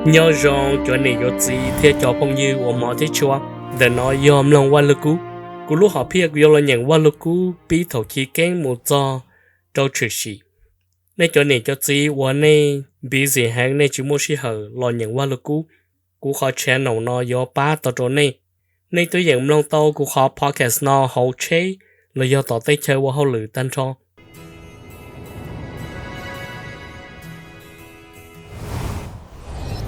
Nyob zoo cov niam cov txiv thiab cov phooj ywg uas hmov thiab tshua. Ntawm no yog mloog Vaj Lug Kub. Kuv lub hom phiaj kuv yuav los nyeem Vaj Lug Kub pib thaum chiv keeb mus txog rau tshwm sim. Nej cov niam cov txiv uas nej busy heev, nej tsis muaj sij hawm los nyeem Vaj Lug Kub, kuv qhov channel no yuav pab tau rau nej. Nej twb yeem mloog tau kuv qhov podcast no hauv tsheb los yog tom tej chaw ua hauj lwm tag nrho.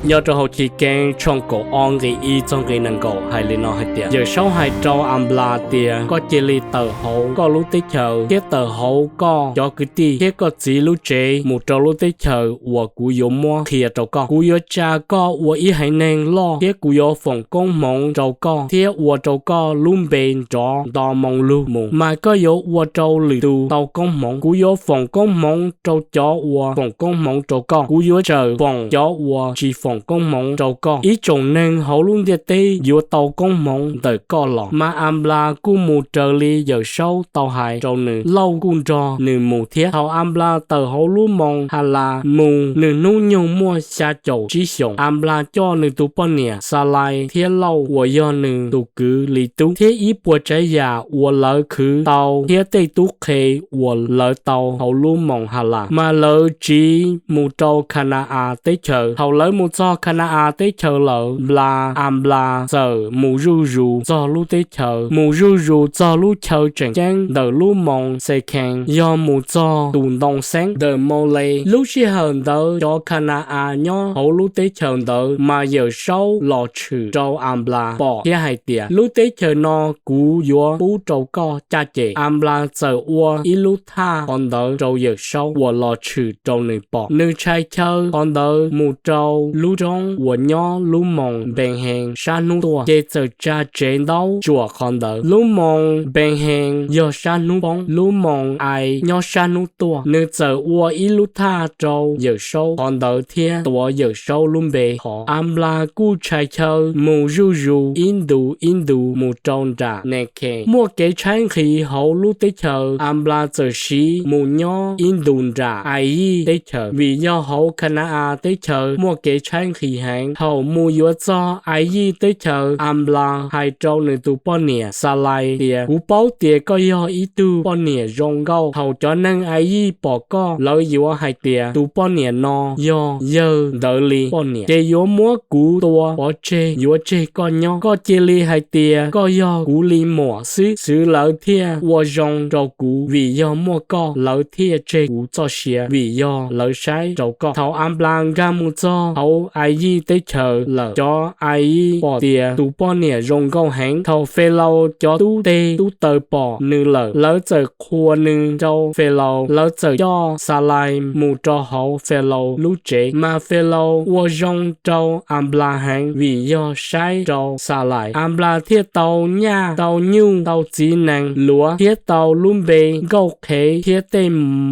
Nyob rau hauv Chiv Keeb tshooj kaum ob nqe ib txog nqe nees nkaum hais li no hais tias, Yawm Saub hais rau Anplas tias, koj cia li tawm hauv koj lub teb chaws thiab tawm hauv koj cov kwv tij thiab koj txiv lub tsev mus rau lub teb chaws uas kuv yuav muab qhia rau koj. Kuv yuav tsa koj ua ib haiv neeg loj thiab kuv yuav foom koob hmoov rau koj thiab ua rau koj lub npe nrov nto moo lug mus, mas koj yuav ua rau lwm tus tau koob hmoov. Kuv yuav foom koob hmoov rau cov uas foom koob hmoov rau koj, kuv yuav tsawm foom cov uas tsis foom koob hmoov rau koj. Ib tsoom neeg hauv lub ntiaj teb yuav tau koob hmoov ntawm koj los. Mas Anplas kuj mus raws li Yawm Saub tau hais rau nws. Lauj kuj nrog nws mus thiab. Thaum Anplas tawm hauv lub moos Has Las mus, nws hnub nyoog muaj xya caum tsib xyoos. Anplas coj nws tus poj niam Xalais thiab Lauj uas yog nws tus kwv Lis Tub thiab ib puas tsav yam uas lawv khwv tau thiab tej tub qhe uas lawv tau hauv lub moos Has Las, mas lawv tsiv mus rau Khana-as teb chaws. Thaum lawv mus txog Khana-as teb chaws lawm, Nplas, Anplas txawm mus zuj zus txog lub teb chaws, mus zuj zus txog lub chaw tseem ceeb ntawm lub moos Xekhees, yog mus txog tus ntoo xeeb ntawm Maules. Lub sij hawm ntawd cov Khana-as nyob hauv lub teb chaws ntawd, mas Yawm Saub los tshwm rau Anplas pom thiab hais tias, lub teb chaws no kuv yuav pub rau koj caj ces. Anplas txawm ua ib lub thaj qhov ntawd rau Yawm Saub uas los tshwm rau nws pom. Nws tshais chaw qhov ntawd mus rau lub roob uas nyob lub moos Npeehees sab hnub tuaj, ces txawm tsa tsev ntaub tsuam qhov ntawd. Lub moos Npeehees yog sab hnub poob, lub moos Ais nyob sab hnub tuaj. Nws txawm ua ib lub thaj rau Yawm Saub qhov ntawd thiab tuav Yawm Saub lub npe hov. Anplas kuj tshais chaw mus zuj zus ib ntus ib ntus mus rau nram Nekhes. Muaj kev tshaib nqhis hauv lub teb chaws, Anplas txawm siv mus nyob ib ntus nram Aiyij teb chaws, vim yog hauv Khana-as teb chaws muaj kev tshaib nqhis heev. Thaum mus yuav txog Aiyij teb chaws, Anplas hais rau nws tus poj niam Xalais tias, kuv paub tias koj yog ib tug poj niam zoo nkauj. Thaum cov neeg Aiyij pom koj, lawv yuav hais tias, tus poj niam no yog yawg ntawd li poj niam, ces yuav muab kuv tua pov tseg, yuav tseg koj nyob. Koj cia li hais tias koj yog kuv li muam xwb, xwv lawv thiaj ua zoo rau kuv. Vim yog muaj koj, lawv thiaj tseg kuv txoj sia, vim yog lawv saib rau koj. Thaum Anplas nkag mus txog hauv Aiyij teb chaws lawm, cov Aiyij pom tias tus poj niam zoo nkauj heev. Thaum Felaus cov tub teg tub taw pom nws lawm, lawv txawm qhuas nws rau Felaus, lawv txawm coj Xalais mus rau hauv Felaus lub tsev. Mas Felaus ua zoo rau Anplas heev vim yog saib rau Xalais. Anplas thiaj tau nyaj tau nyuj tau txiv nees luav thiab tau lub npe nkauj qhev thiab tej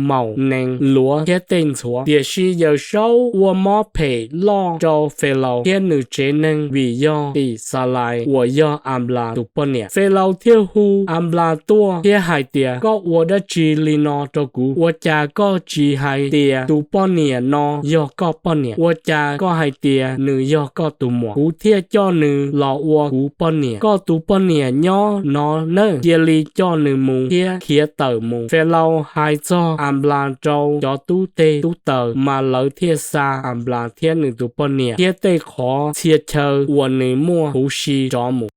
maum nees luav thiab tej ntxhuav. Tiam sis Yawm Saub ua mob phem loj rau Felaus thiab nws tsev neeg vim yog tim Xalais uas yog Anplas tus poj niam. Felaus thiaj hu Anplas tuaj thiab hais tias, koj ua dab tsi li no rau kuv? Ua cas koj tsis hais tias tus poj niam no yog koj poj niam? Ua cas koj hais tias nws yog koj tus muam, kuv thiaj coj nws los ua kuv poj niam? Koj tus poj niam nyob no nawb, cia li coj nws mus thiab khiav tawm mus. Felaus hais txog Anplas rau cov tub teg tub taw, mas lawv thiaj xa Anplas thiab nws tus poj niam thiab tej qhov txhia chaw uas nws muaj huv si rov mus.